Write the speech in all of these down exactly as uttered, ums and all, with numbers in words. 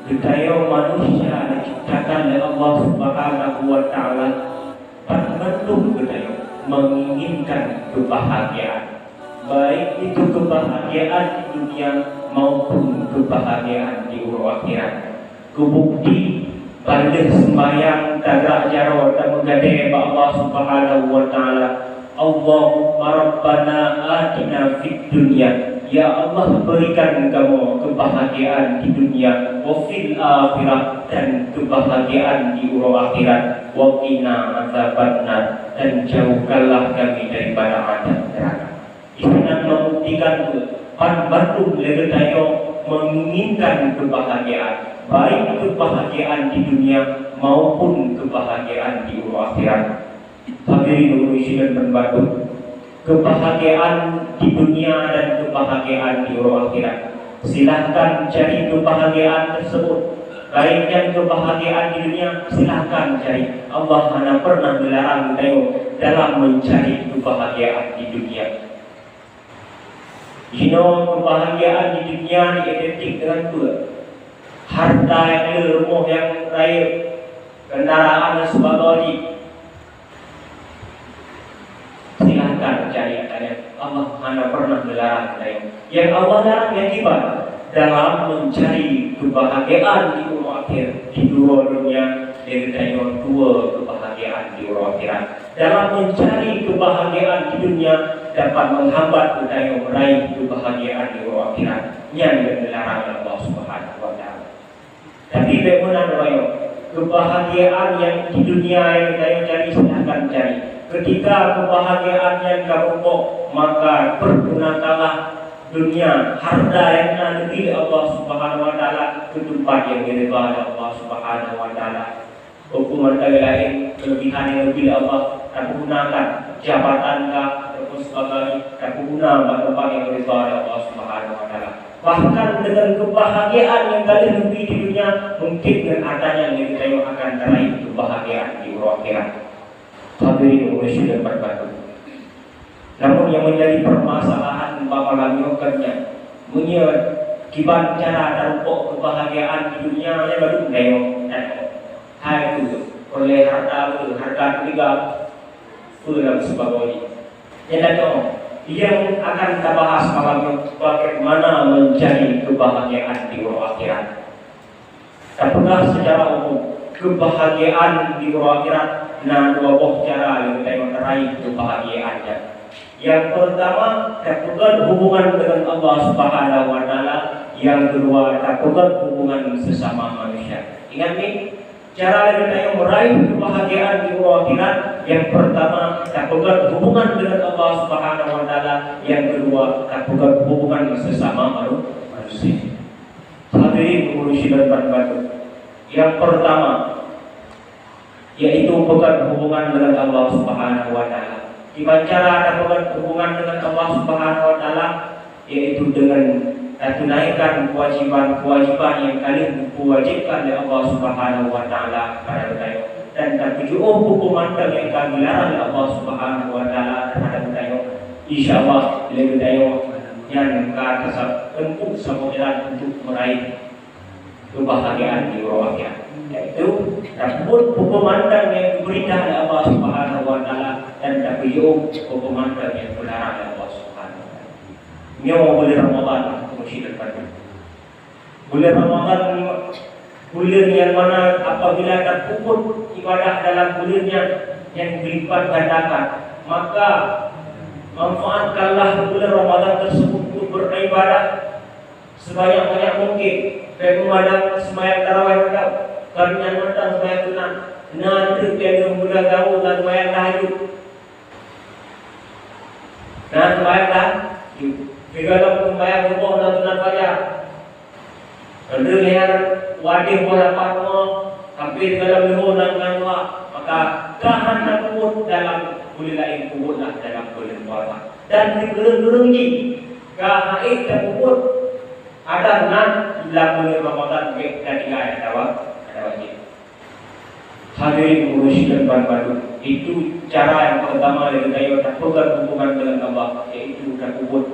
Geutanyoe manusia diciptakan lé Allah Subhanahu wa Ta'ala, banmandum geutanyoe menginginkan kebahagiaan, baik itu kebahagiaan di dunia maupun kebahagiaan di uroe akhirat. Keu bukeuti, ban lheueh seumayang, tagak jaroe, tameugadée bak Allah Subhanahu wa Ta'ala, Allahumma rabbana atina fid dunya, ya Allah, beurikan kamoe keubahgiaan di dunia, wa fil akhirah, dan keubahgiaan di uroe akhirat, wa qina azabannar, dan jauhkanlah kami daripada azab neraka. Isinan meubuktikan keu banmandum lé geutanyoe menginginkan keubahgiaan, baik keubahgiaan di dunia maupun keubahgiaan di uroe akhirat. Hadirin ulôn sidang banmandum, keubahgiaan di dunia dan keubahgiaan di uroe akhirat, silahkan cari keubahgiaan tersebut. Baik nyan keubahgiaan di dunia, silahkan cari. Allah hana pernah meularang geutanyoe dalam mencari keubahgiaan di dunia. Jinoe keubahgiaan di dunia identik deungon peue? Harta nyang le, rumoh nyang rayeuk, kendaraan dan sebagainya. Silahkan cari, katanya. Allah hana pernah melarang geutanyoe. Nyang Allah larang nyang kiban? Dalam mencari keubahgiaan di uroe akhir, di uroe dunia, lé geutanyoe tuwoe keubahgiaan di uroe akhirat. Dalam mencari keubahgiaan di dunia dapat menghambat geutanyoe meuraih keubahgiaan di uroe akhirat. Nyan nyang geularang lé Allah Subhanahu wa Ta'ala. Tapi bèk meunan, droeneuh, keubahgiaan nyang di dunia nyang geutanyoe cari, silahkan cari. Ketika keubahgiaan nyan ka mupok, maka pergunakanlah dunia, harta nyang na neubri lé Allah Subhanahu wa Ta'ala keu teumpat nyang geuridha lé Allah Subhanahu wa Ta'ala. Huköm antara laén, keulebihan nyang geubri lé Allah, tapeugunakan jabatan kah, ataupun sebagainya, tapeuguna bak teumpat nyang geuridha lé Allah Subhanahu wa Ta'ala. Bahkan deungon keubahgiaan nyang ka lheueh geubri di dunia, mungken ngon harta nyan geutanyoe akan tarai keubahgiaan di uroe akhirat. Hadirin ulôn sidang banmandum. Namun nyang menjadi permasalahan bak malam nyoe kon nyan, meunyoe kiban cara tarupok keubahgiaan di dunia, nyan baru geutanyoe tanyong. Hai tu, peureulèe harta, harta keuluwarga, peue dan sebagainya. Nyan tanyong, nyang akan tabahas malam nyoe, bagaimana mencari keubahgiaan di uroe akhirat. Tapeugah seucara umum, keubahgiaan di uroe akhirat na dua boh cara nyang geutanyoe tarai keubahgiaan nyan. Nyang peurtama, tapeugöt hubungan deungon Allah Subhanahu wa Ta'ala, nyang keudua, tapeugöt hubungan seusama manusia. Ingat nyoe, cara nyang geutanyoe meuraih keubahgiaan di uroe akhirat, nyang peurtama, tapeugöt hubungan deungon Allah Subhanahu wa Ta'ala, nyang keudua, tapeugöt hubungan seusama manu-, manusia. Hadirin ulôn sidang banmandum. Nyang peurtama, yaitu peugöt hubungan deungon Allah Subhanahu wa Ta'ala. Kiban cara tapeugöt hubungan deungon Allah Subhanahu wa Ta'ala, yaitu deungon tatunaikan keuwajiban-keuwajiban nyang ka lheueh geupeuwajibkan lé Allah Subhanahu wa Ta'ala kepada geutanyoe, dan tapeujiôh peue-peue mantong nyang ka geularang lé Allah Subhanahu wa Ta'ala terhadap geutanyoe. Insya Allah, lé geutanyoe nyan ka tasab-, tempuh saboh jalan untuk meuraih keubahgiaan di uroe akhirat, yaitu tapeubuet peue-peue mantong nyang geupeurintah lé Allah Subhanahu wa Ta'ala dan tapeujiôh peue-peue mantong nyang geularang lé Allah Subhanahu wa Ta'ala. Nyoe buleuen Ramadhan, musyidah padu. Buleuen Ramadhan, buleuen nyang mana apabila tapeubuet ibadah dalam buleuen nyan, nyan geulipat gandakan, maka manfaatkanlah buleuen Ramadhan tersebut untuk beribadah sebanyak-banyak mungkin. Bèk meumadang seumayang tarawih mantong, kon nyan mantong seumayang sunat. Na treuk nyang muda gaul na seumayang tahajud. Na seumayang tahajud. Sigohlom seumayang suboh na sunat fajar. Lheueh nyan, watèe boh lapan nyoe, hampir dalam leumo nang ngan wa, maka ka hana peubuet dalam buleuen laén, peubuetlah dalam buleuen puasa. Dan sikureueng-kureueng jih, ka hana tapeubuet adat nyan lam buleuen Ramadhan, bèk tatinggai atawa, atawa jih. Hadirin musyidan ban bandum, itu cara nyang peurtama lé geutanyoe tapeugöt hubungan deungon Allah, yaitu tapeubuet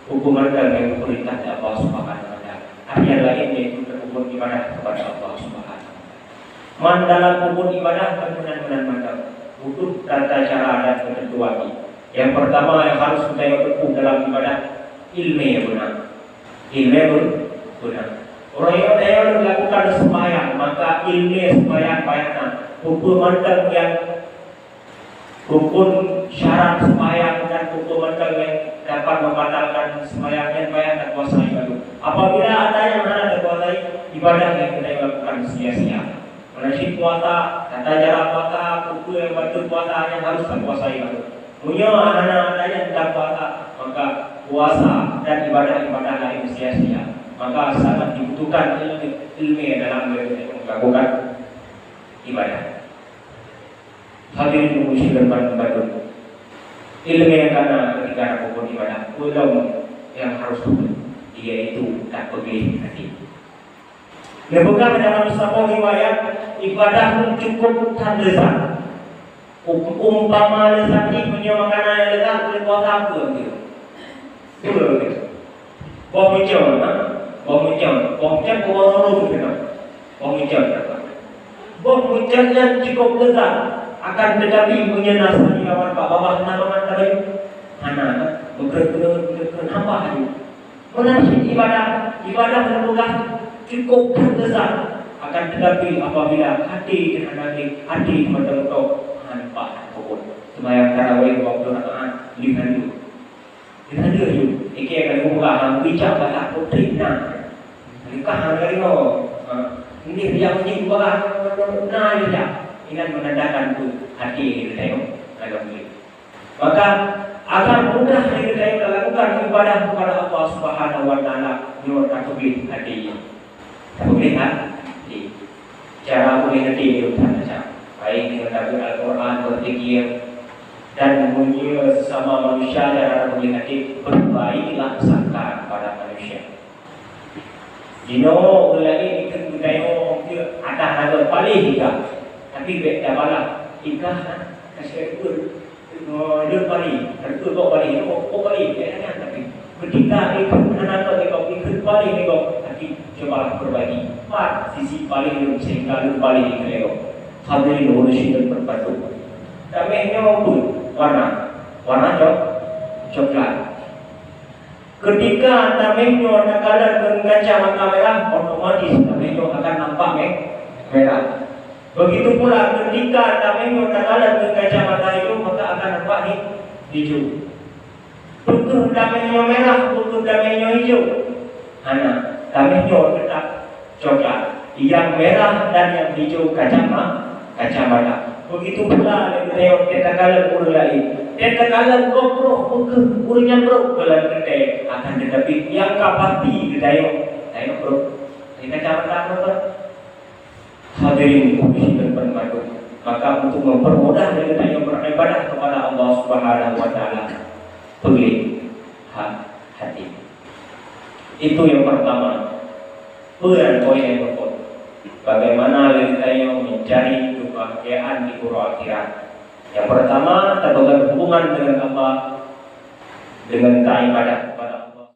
hubungan nyang geupeurintah lé Allah Subhanahu wa Ta'ala. Nyang laén yaitu tapeubuet ibadah kepada Allah Subhanahu wa Taala. Man dalam peubuet ibadah kan meunan-meunan macam. Butuh tata cara dan ketentuan. Yang pertama yang harus kita tempuh dalam ibadah, ilmu yang benar. Ilmu yang benar. Orang yang, yang melakukan sembahyang, maka ilmu sembahyang payah na. Peue-peue mantong yang rukun, syarat sembahyang dan rukun mantong yang dapat membatalkan sembahyang nyan payah takuasai baru. Apabila ada yang hana takuasai, ibadah yang kita lakukan sia-sia. Meunan cit puasa, tata cara puasa, peue-peue yang bantu puasa yang harus takuasai baru. Meunyoe hana ada yang takuasa, maka puasa dan ibadah-ibadah lain sia-sia. Maka sangat dibutuhkan ilmu, ilmu dalam melakukan ibadah. Hadirin muslimin dan hadirat, ilmu yang kana ketika melakukan ibadah, ulama yang harus tahu, yaitu tapeugléh hati. Neupeugah dalam saboh riwayat, ibadah nyoe cukup that leuzat. Um-, umpama leuzat jih meunyoe makanan nyang leuzat, ulèe puasa peue lagèe? Peue lagèe? Boh meucon, ha? Boh meucon. Boh meucon, boh meucon, ha? Boh meucon, ha? Boh meucon nyan cukup leuzat, akan teutapi meunyoe na sari lawan bak babah, na mangat tabayeue? Hana, kan? Meukreuet-kreuet, meukreuet-kreuet, haba laju. Meunan cit ibadah, ibadah neupeugah cukup that leuzat, akan teutapi apabila até teuh hana lé, até teuh mantong-mantong, hana pat peubuet. Seumayang tarawih dua puluh rakaat, lheueh nyan laju. Lheueh nyan laju. Ikei ka lheueh buka, ha, bijak batat, putri na. Nikah hana ringo. Ha, nyoe nyang jih buka, na bijak. Inan menandakan tu até geutanyoe. Alhamdulillah. Maka, agar mudah lé geutanyoe melakukan ibadah kepada Allah Subhanahu wa Taala, nyoe tapeugléh até. Tapeugléh até. Cara peugléh até nyoe macam-macam. Baik dengan tapeugléh Al-Quran, berzikir, dan meunyoe sesama manusia, cara tapeugléh até, berbaiklah sangka kepada manusia. Jinoe ureueng laén ikheun geutanyoe keu atas nanggroe paléh ikah, tapi bèk tabalah ikah na kasih pun. Lôn paléh, hareuta gob paléh, gob paléh, bèk nyan tapi. Ketika ikheun hana gob, ikheun paléh gob, tapi cobalah perbaiki pat sisi paléh lôn sehingga lôn paléh ikheun gob. Hadirin ureueng sidang peureulèe. Tamèh nyoe peue warna? Warna cok-, coklat. Ketika tamèh nyoe takalon ngon kacamata merah, otomatis tamèh nyoe akan nampak me-, merah. Begitu pula ketika tamèh nyoe takalon ngon kacamata hijau, maka akan nampak hi-, hijau. Peu kheueh tamèh nyoe merah, peu kheueh tamèh nyoe hijau? Hana, tamèh nyoe teutap coklat, nyang merah dan nyang hijau kacama-, kacamata. Begitu pula lé geutanyoe, teuh takalon ureueng laén, teuh takalon gob brôk, peu kheueh ureueng nyan brôk, goh lom teuntèe, akan teutapi nyang ka pasti geutanyoe, tanyoe brôk. Nyan kacamata brôk. Hadirin muslimin dan muslimat, maka untuk mempermudah lé geutanyoe beribadah kepada Allah Subhanahu wa Taala, peugléh ha-, hati. Itu yang pertama. Peue nyan poin nyang keupeuet? Bagaimana lé geutanyoe mencari kebahagiaan di uroe akhirat? Yang pertama, tapeugöt hubungan dengan Allah dengan taibadah.